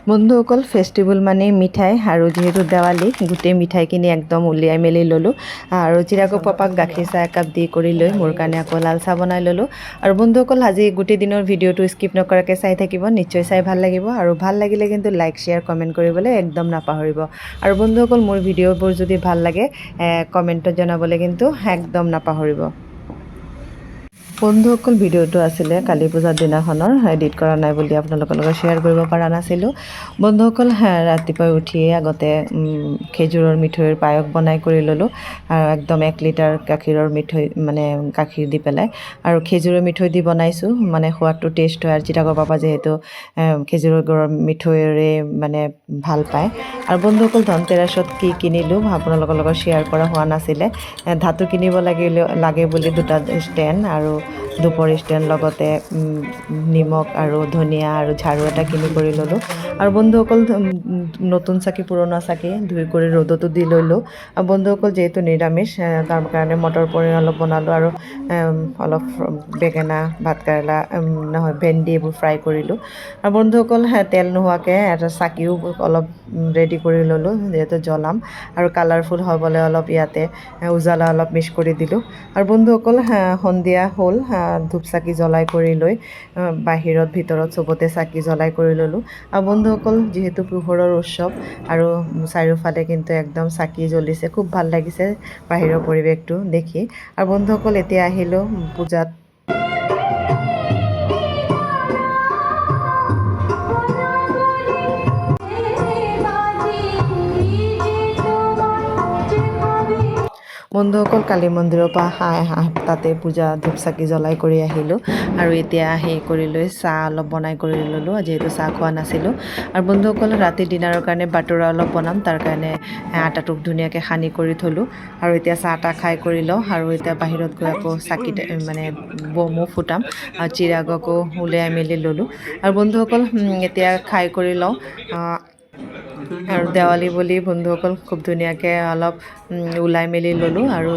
বন্ধুসকল, ফেষ্টিভেল মানে মিঠাই আৰু যিহেতু দেৱালী, গোটেই মিঠাইখিনি একদম উলিয়াই মেলি ল'লোঁ। আৰু চিৰাগৰ পাপাক গাখীৰ চাহ একাপ দি কৰি লৈ মোৰ কাৰণে আকৌ লাল চাহ বনাই ল'লোঁ। আৰু বন্ধুসকল, আজি গোটেই দিনৰ ভিডিঅ'টো স্কিপ নকৰাকৈ চাই থাকিব, নিশ্চয় চাই ভাল লাগিব। আৰু ভাল লাগিলে কিন্তু লাইক, শ্বেয়াৰ, কমেণ্ট কৰিবলৈ একদম নাপাহৰিব। আৰু বন্ধুসকল, মোৰ ভিডিঅ'বোৰ যদি ভাল লাগে, কমেণ্টত জনাবলৈ কিন্তু একদম নাপাহৰিব। বন্ধুসকল, ভিডিঅ'টো আছিলে কালী পূজাৰ দিনাখনৰ, এডিট কৰা নাই বুলি আপোনালোকৰ লগত শ্বেয়াৰ কৰিব পৰা নাছিলোঁ। বন্ধুসকল, ৰাতিপুৱাই উঠিয়ে আগতে খেজুৰৰ মিঠৈৰ পায়স বনাই কৰি ল'লোঁ আৰু একদম 1 লিটাৰ গাখীৰৰ মিঠৈ, মানে গাখীৰ দি পেলাই আৰু খেজুৰৰ মিঠৈ দি বনাইছোঁ, মানে সোৱাদটো টেষ্ট হয়। আৰু চিৰাগৰ পাপা যিহেতু খেজুৰৰ গুৰৰ মিঠৈৰে মানে ভাল পায়। আৰু বন্ধুসকল, ধনতেৰাছত কি কিনিলোঁ আপোনালোকৰ লগত শ্বেয়াৰ কৰা হোৱা নাছিলে। ধাতু কিনিব লাগিলে লাগে বুলি দুটা ষ্টেণ্ড আৰু ধূপৰ ষ্টেণ্ড, লগতে নিমখ আৰু ধনিয়া আৰু ঝাৰু এটা কিনি কৰি ল'লোঁ। আৰু বন্ধুসকল, নতুন চাকি, পুৰণা চাকি ধুই কৰি ৰ'দতো দি ল'লোঁ। আৰু বন্ধুসকল, যিহেতু নিৰামিষ, তাৰ কাৰণে মটৰ পনীৰ অলপ বনালোঁ আৰু অলপ বেঙেনা, ভাতকেৰেলা, নহয়, ভেন্দি এইবোৰ ফ্ৰাই কৰিলোঁ। আৰু বন্ধুসকল, তেল নোহোৱাকৈ এটা চাকিও অলপ ৰেডি কৰি ল'লোঁ, যিহেতু জ্বলাম আৰু কালাৰফুল হ'বলৈ অলপ ইয়াতে উজালা অলপ মিক্স কৰি দিলোঁ। আৰু বন্ধুসকল, সন্ধিয়া হ'ল, ধূপ চাকি জ্বলাই কৰি লৈ বাহিৰত ভিতৰত চবতে চাকি জ্বলাই কৰি ল'লোঁ। আৰু বন্ধুসকল, যিহেতু পোহৰৰ উৎসৱ আৰু চাৰিওফালে কিন্তু একদম চাকি জ্বলিছে, খুব ভাল লাগিছে বাহিৰৰ পৰিৱেশটো দেখি। আৰু বন্ধুসকল, এতিয়া আহিলোঁ পূজাত। বন্ধুসকল, কালী মন্দিৰৰ পৰা তাতে পূজা, ধূপ চাকি জ্বলাই কৰি আহিলোঁ। আৰু এতিয়া আহি কৰি লৈ চাহ অলপ বনাই কৰি ল'লোঁ, যিহেতু চাহ খোৱা নাছিলোঁ। আৰু বন্ধুসকল, ৰাতি ডিনাৰৰ কাৰণে বাটোৰা অলপ বনাম, তাৰ কাৰণে আটাটোক ধুনীয়াকৈ সানি কৰি থ'লোঁ। আৰু এতিয়া চাহ তাহ খাই কৰি লওঁ। আৰু এতিয়া বাহিৰত গৈ আকৌ চাকিত মানে বমো ফুটাম আৰু চিৰাগকো উলিয়াই মেলি ল'লোঁ। আৰু বন্ধুসকল, এতিয়া খাই কৰি লওঁ। আৰু দেৱালী বুলি বন্ধুসকল, খুব ধুনীয়াকৈ অলপ ওলাই মেলি ল'লোঁ। আৰু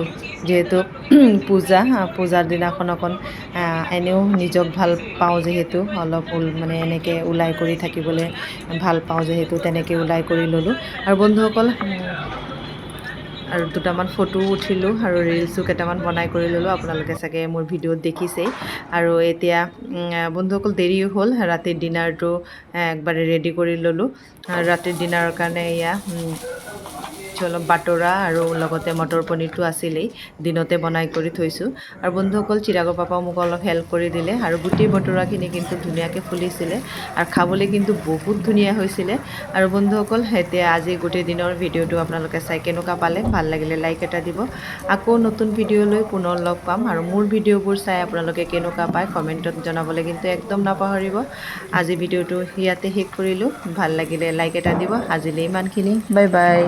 যিহেতু পূজা, পূজাৰ দিনাখন অকণ এনেও নিজক ভাল পাওঁ, যিহেতু অলপ মানে এনেকৈ ওলাই কৰি থাকিবলৈ ভাল পাওঁ, যিহেতু তেনেকৈ ওলাই কৰি ল'লোঁ। আৰু বন্ধুসকল, আৰু দুটামান ফটোও উঠিলোঁ আৰু ৰিলচো কেইটামান বনাই কৰি ল'লোঁ। আপোনালোকে চাগে মোৰ ভিডিঅ'ত দেখিছেই। আৰু এতিয়া বন্ধুসকল, দেৰিও হ'ল, ৰাতিৰ ডিনাৰটো একবাৰে ৰেডি কৰি ল'লোঁ। আৰু ৰাতিৰ ডিনাৰৰ কাৰণে এয়া অলপ বাটোৰা আৰু লগতে মটৰ পনীৰটো আছিলেই, দিনতে বনাই কৰি থৈছোঁ। আৰু বন্ধুসকল, চিৰাগৰ পাপাও মোক অলপ হেল্প কৰি দিলে। আৰু গোটেই বটৰাখিনি কিন্তু ধুনীয়াকৈ ফুলিছিলে আৰু খাবলৈ কিন্তু বহুত ধুনীয়া হৈছিলে। আৰু বন্ধুসকল, এতিয়া আজি গোটেই দিনৰ ভিডিঅ'টো আপোনালোকে চাই কেনেকুৱা পালে? ভাল লাগিলে লাইক এটা দিব। আকৌ নতুন ভিডিঅ' লৈ পুনৰ লগ পাম। আৰু মোৰ ভিডিঅ'বোৰ চাই আপোনালোকে কেনেকুৱা পায়, কমেণ্টত জনাবলৈ কিন্তু একদম নাপাহৰিব। আজি ভিডিঅ'টো ইয়াতে শেষ কৰিলোঁ। ভাল লাগিলে লাইক এটা দিব। আজিলৈ ইমানখিনি, বাই বাই।